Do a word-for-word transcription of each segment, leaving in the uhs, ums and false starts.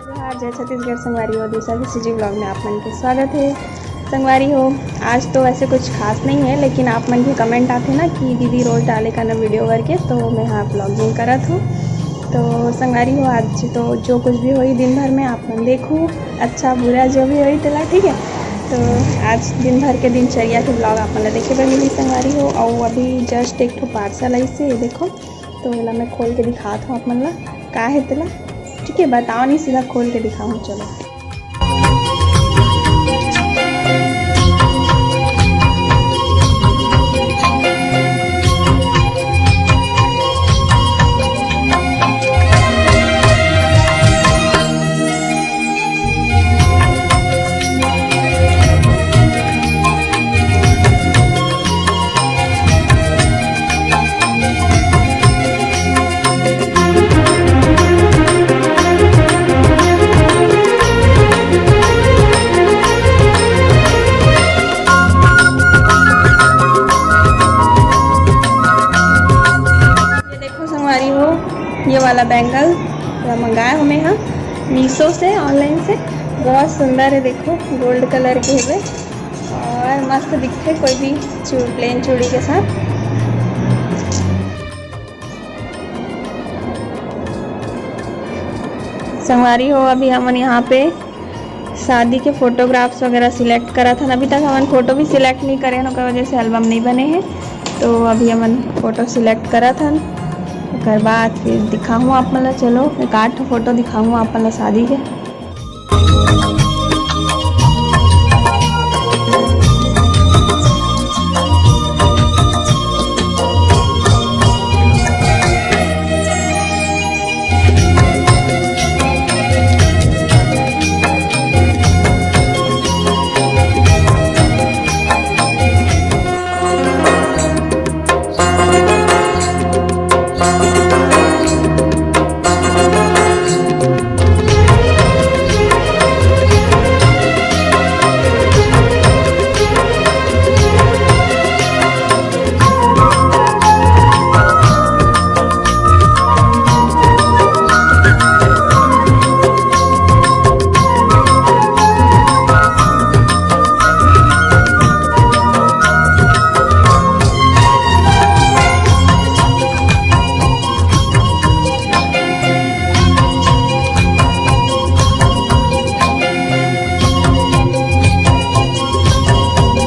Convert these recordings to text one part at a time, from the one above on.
जोहार, जय छत्तीसगढ़ संगवारी हो, दूसरा किसी जी vlog में आप मन के स्वागत है। संगवारी हो, आज तो वैसे कुछ खास नहीं है, लेकिन आप मन के comment आथे ना कि दीदी रोज डाले का ना video करके, तो मैं हाँ vlogging करत हूँ। तो संगवारी हो, आज तो जो कुछ भी होई दिन भर में आप मन देखू, अच्छा बुरा जो भी होई तेला, ठीक है। तो आज दिन भर के दिनचर्या के vlog आप मन ला देखे बर मिली संगवारी हो। और अभी just एक ठो parcel आइस हे, ये देखो, तो एला मैं खोल के दिखात हूँ आप मन ला का हे तेला। ठीक है, बताओ नहीं, सीधा खोल के दिखाऊँ, चलो। ये देखो संगवारी हो, ये वाला bangle ला मंगाए हो मैं हा Meesho से, online से। बहुत सुंदर है, देखो gold colour के हवे और मस्त दिखथे कोई भी चू-, plain चूड़ी के साथ। संगवारी हो, अभी हमन यहाँ पे शादी के photographs वगैरह select करत हन। अभी तक हमन photo भी select नहीं करे हन, ओकर वजह से album नहीं बने हे। तो अभी हमन photo select करत हन, ओकर बाद फिर दिखाहूँ आप मन ला। चलो, एक आठ ठो photo दिखाहूँ आप मन ला शादी के।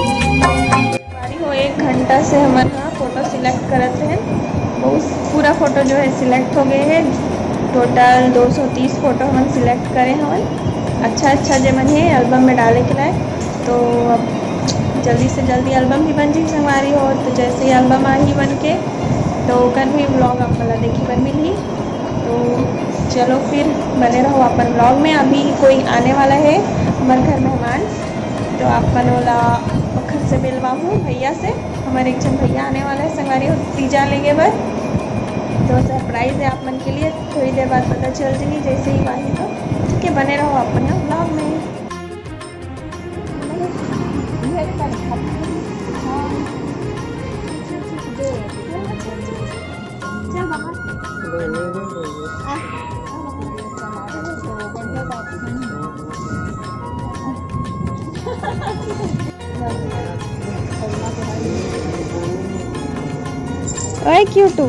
संगवारी हो, एक घंटा से हमन ह photo select करत रहेन। बहुत पूरा photo जो है select हो गए है। Total दो सौ तीस photo हमन select करे हवन, अच्छा अच्छा जेमन है album में डाले के लायक। तो अब जल्दी से जल्दी album भी बन जाही संगवारी हो। तो जैसे ही album आही बन के, तो ओकर भी vlog आप मन ला देखे बर मिलही। तो चलो फिर बने रहो अपन vlog में। अभी कोई आने वाला है हमर घर मेहमान, तो आप मन ओला ओखर से मिलवाहूँ, भैया से। हमर एक झन भैया आने वाला है संगवारी हो तीजा लेगे बर, तो surprise है आप मन के लिए। थोड़ी देर बाद पता चल जाही जैसे ही आही तो। ठीक है, बने रहो अपन ना vlog में। चल बाबा। ओए क्यूटू,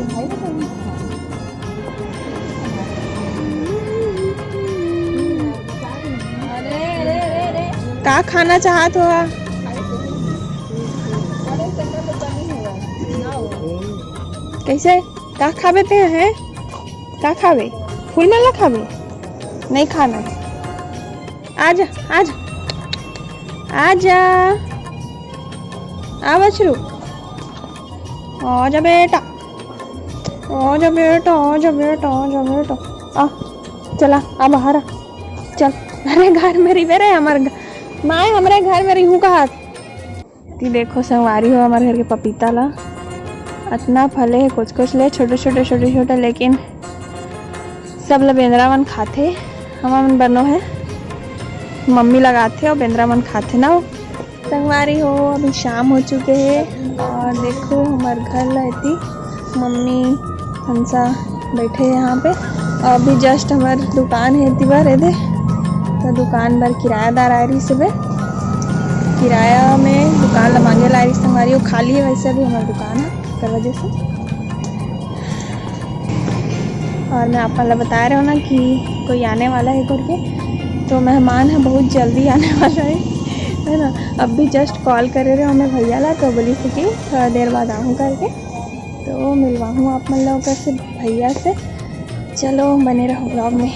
का खाना चाहत हो? कैसे? का खाबे ते हैं? का खाबे? फूल माला खाबे? नहीं खाना है। आजा, आजा, आजा, आ बछरू, आजा बेटा, आजा बेटा, आजा बेटा, आजा बेटा, आ, चला, आ बाहर आ, चल। अरे घर में रहिबे रे, हमर घ-, माय हमरे घर में रहिहूँ कहत। ती देखो संगवारी हो, हमर घर के पपीता ला अतना फले हे, कुछ कुछ ले छोटे छोटे छोटे छोटे, लेकिन सब ला बेंदरा मन खाथे। हमर मन बनो है, मम्मी लगाथे और बेंदरा मन खाथे ना। संगवारी हो, अभी शाम हो चुके हे और देखो हमर घर ला एती मम्मी हंसा बैठे हे यहाँ पे। और अभी just हमर दुकान हे एती बर एदे, तो दुकान बर किरायादार आए रहिस हवे, किराया में दुकान ला मांगे ला आए रहिस संगवारी हो। खाली है वैसे अभी हमर दुकान है, ओकर वजह से। और मैं आप मन ला बता रहे हो ना कि कोई आने वाला है करके, तो मेहमान है बहुत जल्दी आने वाला है, है ना। अब भी just call करे रहे हो मैं भैया ला, तो बोलिस कि थोड़ा देर बाद आहूँ करके, तो मिलवाहूँ आप मन ला ओकर से, भैया से। चलो बने रहो vlog में।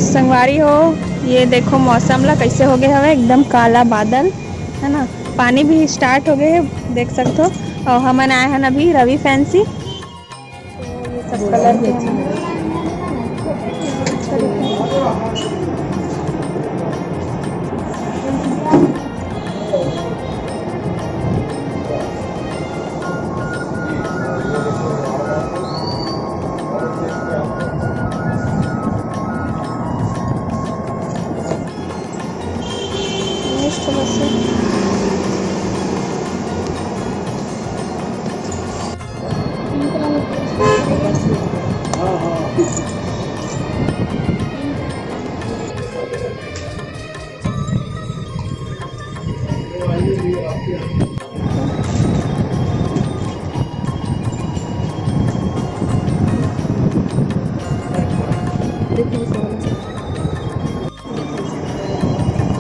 संगवारी हो, ये देखो मौसम ला कैसे हो गए हवे, एकदम काला बादल है ना, पानी भी start हो गए है, देख सकते हो। और हमन आए हैं अभी रवि फैंसी, तो ये सब colour के हैं।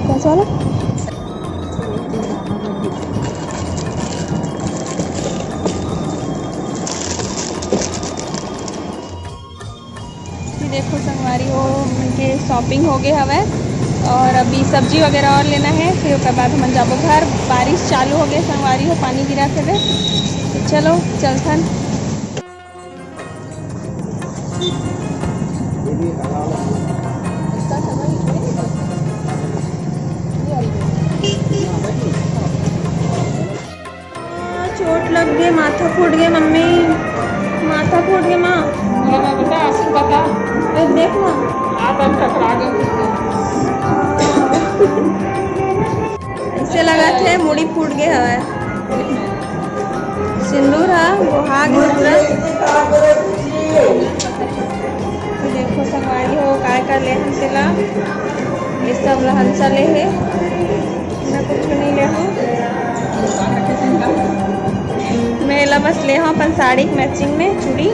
कौन सा वाला? ये देखो संगवारी हो, हमन के shopping हो गए हवय और अभी सब्जी वगैरह और लेना है, फिर ओकर बाद हमन जाबो घर। बारिश चालू हो गए संगवारी हो, पानी गिरा थे। तो चलो चलथन। चोट लग गए, माथा फूट गए मम्मी, माथा फूट गए माँ। ये मैं बता, आंसू बता। ए, देख ना। हाथ हम टकरा गए। ऐसे लगा थे मुड़ी फूट गए हवय। सिंदूर हा, बोहाग मतलब। ये देखो संगवारी हो, काय का ले हम तेला। ये सब लहन सा ले है। मैं कुछ नहीं ले हूँ। मैं एला बस ले हूँ अपन साड़ी के matching में चूड़ी।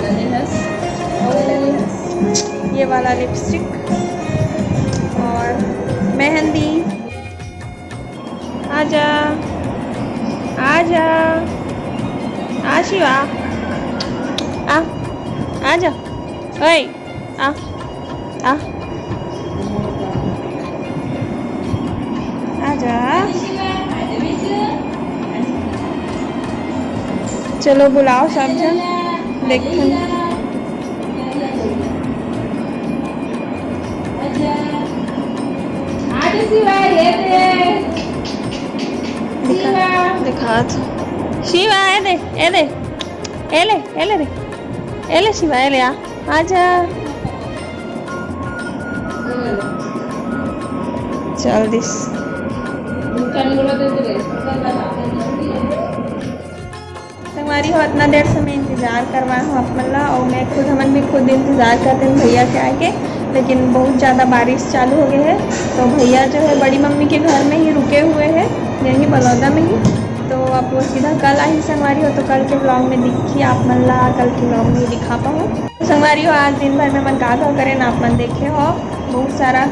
और ये वाला lipstick और मेहंदी। आजा, आजा, आ शिवा, आ, आजा, ओए, आ, आ, आजा। चलो बुलाओ सब जन, देखथन। दिखा, दिखात। शिवा, ए दे, ए दे, ए ले, ए ले रे, ए ले शिवा, ए ले, आ, आजा। चल दिस। संगवारी हो, इतना देर से मैं इंतजार करवाए हूँ आप मन ला, और मैं खुद, हमन भी खुद इंतजार करते हैं भैया के आए के, लेकिन बहुत ज़्यादा बारिश चालू हो गई है, तो भैया जो है बड़ी मम्मी के घर में ही रुके हुए हैं, यहीं बलौदा में ही। तो अब वो सीधा कल आई संगवारी हो, तो कल के vlog में दिखी आप मन ला, कल के vlog में ही दिखा पाऊँ। तो संगवारी हो, आज दिन भर में मन का का करेन आप मन देखे हो, बहुत सारा,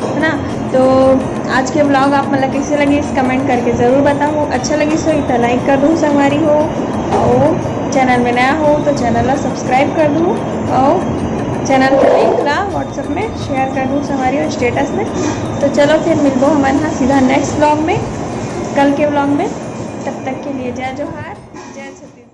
है ना। तो आज के vlog आप मन ला कैसे लगे, इस comment करके ज़रूर बताओ। अच्छा लगी सो इतना like कर दो संगवारी हो, और channel में नया हो तो channel ला subscribe कर दो, और चैनल के लिंक ला WhatsApp में शेयर कर दूँ संगवारी हो स्टेटस में। तो चलो फिर मिलबो हमन हा सीधा नेक्स्ट ब्लॉग में, कल के ब्लॉग में। तब तक के लिए जय जोहार, जय छत्तीसगढ़।